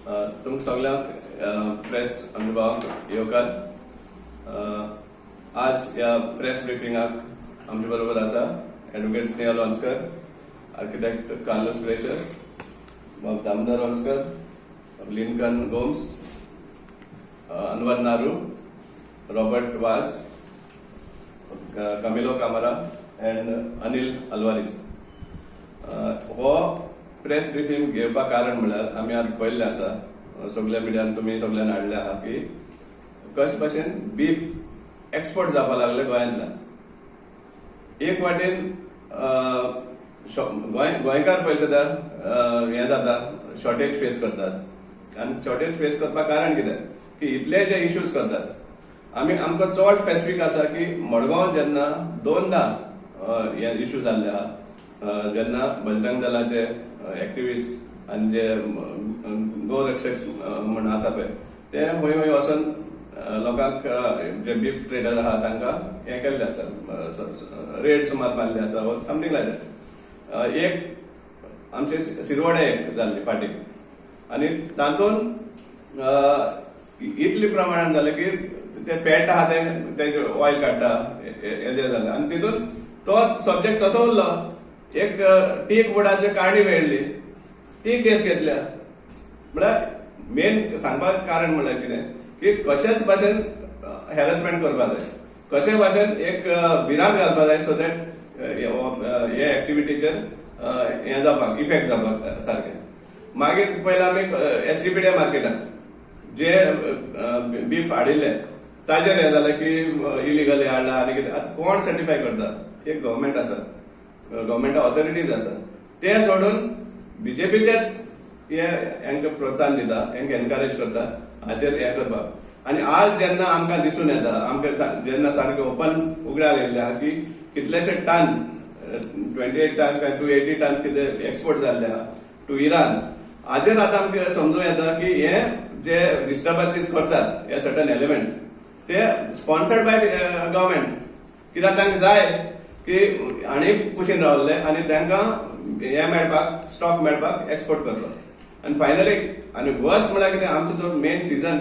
तुमकां सगल्यांक प्रेस अनुभवांक येवकार. आज ह्या प्रेस ब्रिफिंगाक आमचे बरोबर आसा एडवोकेट स्नेहा लोंचकर, आर्किटेक्ट कार्लोस ग्रेशस, बाब दामोदर लोंचकर, लिंकन गोम्स, अनवर नारू, रॉबर्ट वाज, कमिलो कामारा अँड अनिल अल्वारीस. हो प्रेस ब्रिफींग घेवपाक कारण म्हळ्यार आमी आज पळयल्लें आसा, सगल्या मिडियान तुमी सगल्यान हाडलें आहा की कशे भाशेन बीफ एक्सपोर्ट जावपाक लागले गोंयांतल्यान. एक वाटेन गोंयकार पळयत जाल्यार हें जाता, शॉर्टेज फेस करतात. आनी शॉर्टेज फेस करपाक कारण कितें की इतले जे इश्यूज करतात आमी, आमकां चड स्पेसिफीक आसा की मडगांव जेन्ना दोनदा हे इश्यू जाल्ले आहा, जेन्ना बजरंग दलाचे एक्टिविस्ट आनी जे गोरक्षक म्हण आसा पळय, ते खंय खंय वचून लोकांक, जे बीफ ट्रेडर आहा तांकां हें केल्लें आसा, रेड सुमार मारले आसा, समथींग लायक that. एक आमचे सिरवडे एक जाल्ली फाटीं आनी तातूंत इतले प्रमाणान जालें की ते फॅट आहा ते तेजे ऑयल काडटा हेजें जालें आनी तितून तो सब्जेक्ट तसो उरलो. एक टीक वुडाची काणी मेळ्ळी, ती केस घेतल्या. म्हळ्यार मेन सांगपाक कारण म्हळ्यार कितें की कशेच भाशेन हॅरसमेंट करपाक जाय, कशे भाशेन एक भिरांत घालपाक जाय, सो that हे एक्टिविटीचेर हें जावपाक, इफेक्ट जावपाक सारकें. मागीर पयलें आमी एसजीपीडीए मार्केटान जे बीफ हाडिल्ले ताजेर हें जालें की इलिगल हाडला आनी कितें. आतां कोण सर्टिफाय करता? एक गव्हर्मेंट आसा, गव्हर्मेंट ऑथॉरिटीज आसा. ते सोडून बीजेपीचेच हे हांकां प्रोत्साहन दिता, हांकां एनकरेज करता हाचेर हें करपाक. आनी आज जेन्ना आमकां दिसून येता, आमकां जेन्ना सारकें ओपन उगडार येयल्लें आहा की कितलेशे टन, 28 टन्स काय 280 टन्स कितें एक्सपोर्ट जाल्ले आहा टू इराण, हाजेर आतां आमकां समजूं येता की हे जे डिस्टर्बन्सीस करतात हे सर्टन एलिमेंट्स, ते स्पॉन्सर्ड बाय गव्हर्मेंट. कित्याक तांकां जाय की आनी कुशीन रावल्ले आनी तांकां हे मेळपाक, स्टॉक मेळपाक एक्सपोर्ट करलो. आनी फायनली आनी वर्स म्हळ्यार कितें, आमचो जो मेन सिजन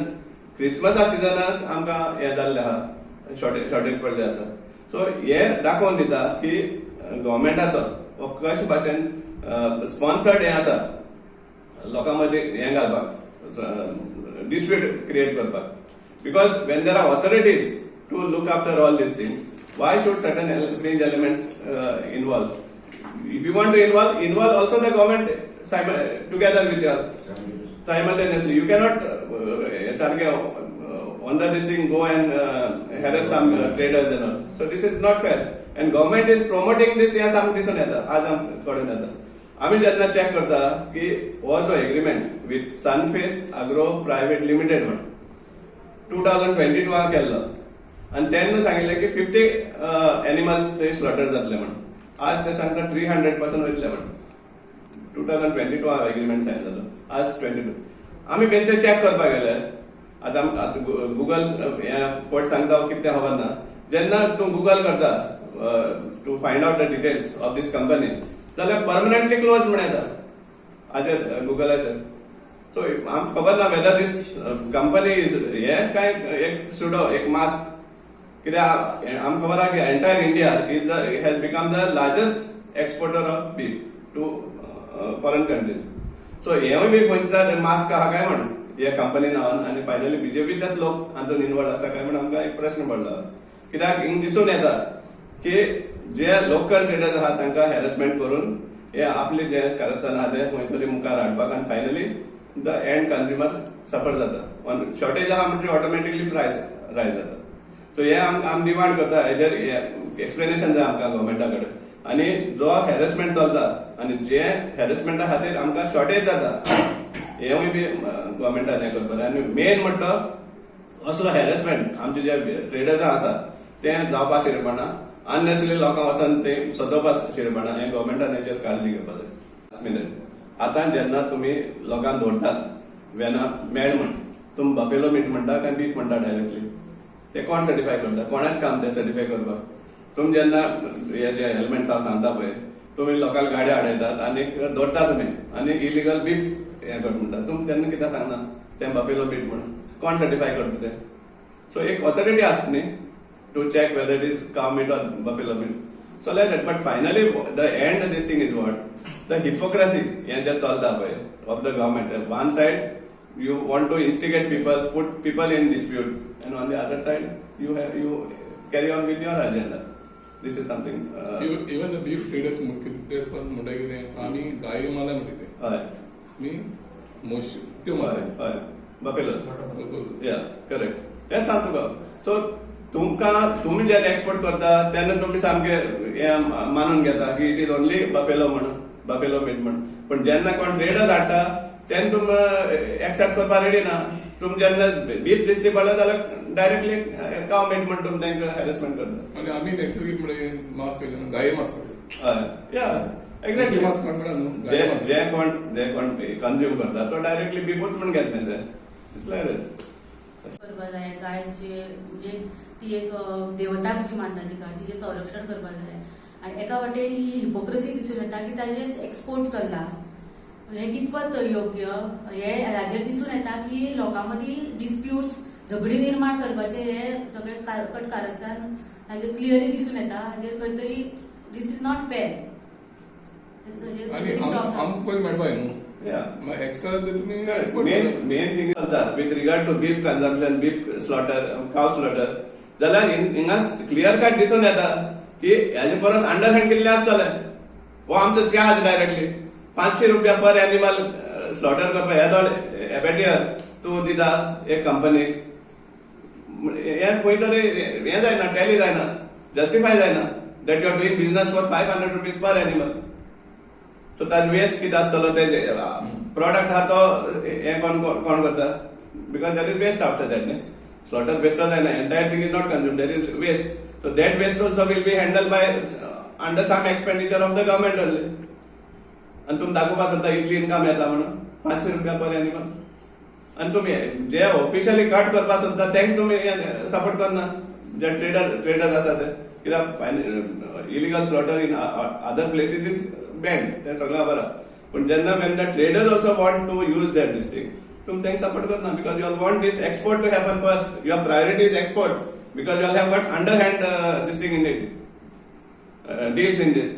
क्रिसमसा सिजनाक आमकां हें जाल्लें आहा, शॉर्टेज पडले आसा. सो हे दाखोवन दिता की गव्हर्मेंटाचो हो कशे भाशेन स्पॉन्सर्ड हें आसा लोकां मदीं हें घालपाक, डिस्प्यूट क्रिएट करपाक. Because when there are authorities to look after all these things, why should certain fringe elements involve? If you want to involve, involve also the government together with you simultaneously. You cannot सारकें on the this thing go and harass some traders and all. So this is not fair. And government is promoting this, हें आमकां दिसून येता, आज आमकां कळून येता. आमी जेन्ना चॅक करता की हो जो agreement with Sunface Agro private limited म्हण 2022 केल्लो आनी तेन्ना सांगिल्लें की 50 एनिमल्स थंय स्लॉटर जातले म्हण, आज ते सांगता 300 पासून वयतले म्हण. 2022 एग्रीमेंट सायन जालो, आज 22. आमी बेश्टे चॅक करपाक गेले. आतां आतां गुगल हें फट सांगता कितें खबर ना. जेन्ना तूं गुगल करता to find out the details of this company जाल्यार परमनंटली क्लोज म्हण येता हाचेर, गुगलाचेर. सो आमकां खबर ना वेदर दीस कंपनी is हे काय एक सुडो एक मास्क. कित्याक आमकां खबर आहा की entire India is the has become the largest exporter of beef to foreign countries. So हेंवूय बी खंयच्या मास्क आहा काय म्हण हे कंपनी नांवान आनी फायनली बीजेपीचेच लोक हातून इन्वॉल्व आसा काय म्हण आमकां एक प्रश्न पडला. कित्याक हिंग दिसून येता की जे लोकल ट्रेडर्स आहा तांकां हॅरसमेंट करून हे आपले जे कारस्थान आहा ते खंय तरी मुखार हाडपाक आनी finally the end consumer suffer जाता. शॉर्टेज आहा म्हणजे ऑटोमॅटिकली प्रायस रायज जाता. सो हे आम डिमांड करता, हेजेर एक्सप्लेनेशन जाय आमकां गव्हर्मेंटा कडेन. आनी जो हॅरसमेंट चलता आनी जे हॅरसमेंटा खातीर आमकां शॉर्टेज जाता, हेंवूय बी गव्हर्मेंटान हें करपाक जाय. आनी मेन म्हणटा असलो हॅरसमेंट आमचे जे ट्रेडर्सां आसा ते जावपा शिरपणा, अननेसरी लोकांक वचून ते सदोवपा शिरपणा, हें गव्हर्मेंटान हेचेर काळजी घेवपाक जाय. मिनट, आतां जेन्ना तुमी लोकांक दवरतात वेना मेळ म्हण, तुमी बफेलो मीट म्हणटा काय बीफ म्हणटा डायरेक्टली? ते कोण सर्टिफाय करता? कोणाच काम ते सर्टिफाय करपाक? तुमी जेन्ना हे जे हेल्मेट्स हांव सांगता पळय, तुमी लोकांक गाडी हाडयतात आनी दवरता तुमी आनी इलिगल बीफ हें कर म्हणटा. तुमी तेन्ना कित्याक सांगना तें बफेलो मीट म्हणून? कोण सर्टिफाय करता तें? सो एक ऑथॉरिटी आसता न्ही to check whether it is cow meat or buffalo meat. So like that. But finally the end, this thing is what the hypocrisy हें जें चलता पळय of the government. One side you want to instigate people, put people in dispute, and on the other side you carry on with your agenda. This is something even the beef traders ते म्हणटा कितें, आमी गाय मारल्या म्हणटा ते, आमी म्हशी त्यो मारले. हय, बफेलोज, या, करेक्ट. तेंच सांग तुका. सो तुमकां तुमी जेन्ना एक्सपोर्ट करता तेन्ना तुमी सामके हें मानून घेता की it is only buffalo म्हणून, बफेलो मीट म्हणून. पण जेन्ना कोण ट्रेडर हाडटा तेन्ना तुमी एक्सेप्ट करपाक रेडी ना. तुमी जेन्ना बीफ दिसली पडले जाल्यार डायरेक्टली काव मीट म्हण तुमी तांकां हॅरेसमेंट करता. आनी आमी नेक्स्ट कितें म्हणटा, मांस केलें, गाये मांस काडलें. हय, या. म्हशी एक्झॅक्टली. मांस काड म्हणा न्हू, जे गाये मांस. जे कोण कन्ज्युम करता तो डायरेक्टली बिफूच म्हण घेतले ते. It's like that. करपा जाय गायचे, म्हणजे ती एक देवता कशी मानता तिका, तिचें संरक्षण करपा जाय. आनी एका वाटेन ही हिपोक्रेसी दिसून येता की ताजेच एक्सपोर्ट चल्ला, हें कितपत योग्य हे हाजेर दिसून येता की लोकां मदीं डिस्प्युट्स, झगडी निर्माण करपाचें हे सगळे कट कारस्थान हाजेर क्लियरली दिसून येता. हाजेर खंय तरी this is not fair. आनी आमकां पयलीं मेळपाक न्हू. मागीर एक्स्ट्रा ते तुमी export main करा. मेन थिंग चलता with regard to beef consumption, beef slaughter, cow slaughter, जाल्यार हिंगा क्लियर कट दिसून येता की हेजे परस अंडर हँड कितले आसतले. हो आमचो चार्ज डायरेक्टली 500 रुपया पर एनिमल स्लॉटर करपाक येदोळ एबेटियर तूं दिता एक कंपनीक. हें खंय तरी हें जायना, टॅली जायना, जस्टिफाय जायना that you are doing business for ₹500 per animal. So ताज वेस्ट कितें आसतलो, ते प्रॉडक्ट आहा तो हें कोण कोण करता? Because there is waste after that न्ही. स्लॉटर बेश्टो जायना. Entire thing is not consume, there is waste. So that waste also will be handle by under some expenditure of the government only. आनी तुमी दाखोवपाक सोदता इतली इन्कम येता म्हणून 500 रुपया पर एनिमल. आनी तुमी जे ऑफिशियली कट करपाक सोदता तांकां तुमी सपोर्ट करना, जे ट्रेडर आसा ते. कित्याक illegal slaughter in other places is banned, तें सगळें खबर आहा. पूण जेन्ना when the traders also want to use that this thing, तुमी तांकां सपोर्ट करना, because you all want this export to happen first. Your priority is export because you all have got under hand this thing in it, deals in this.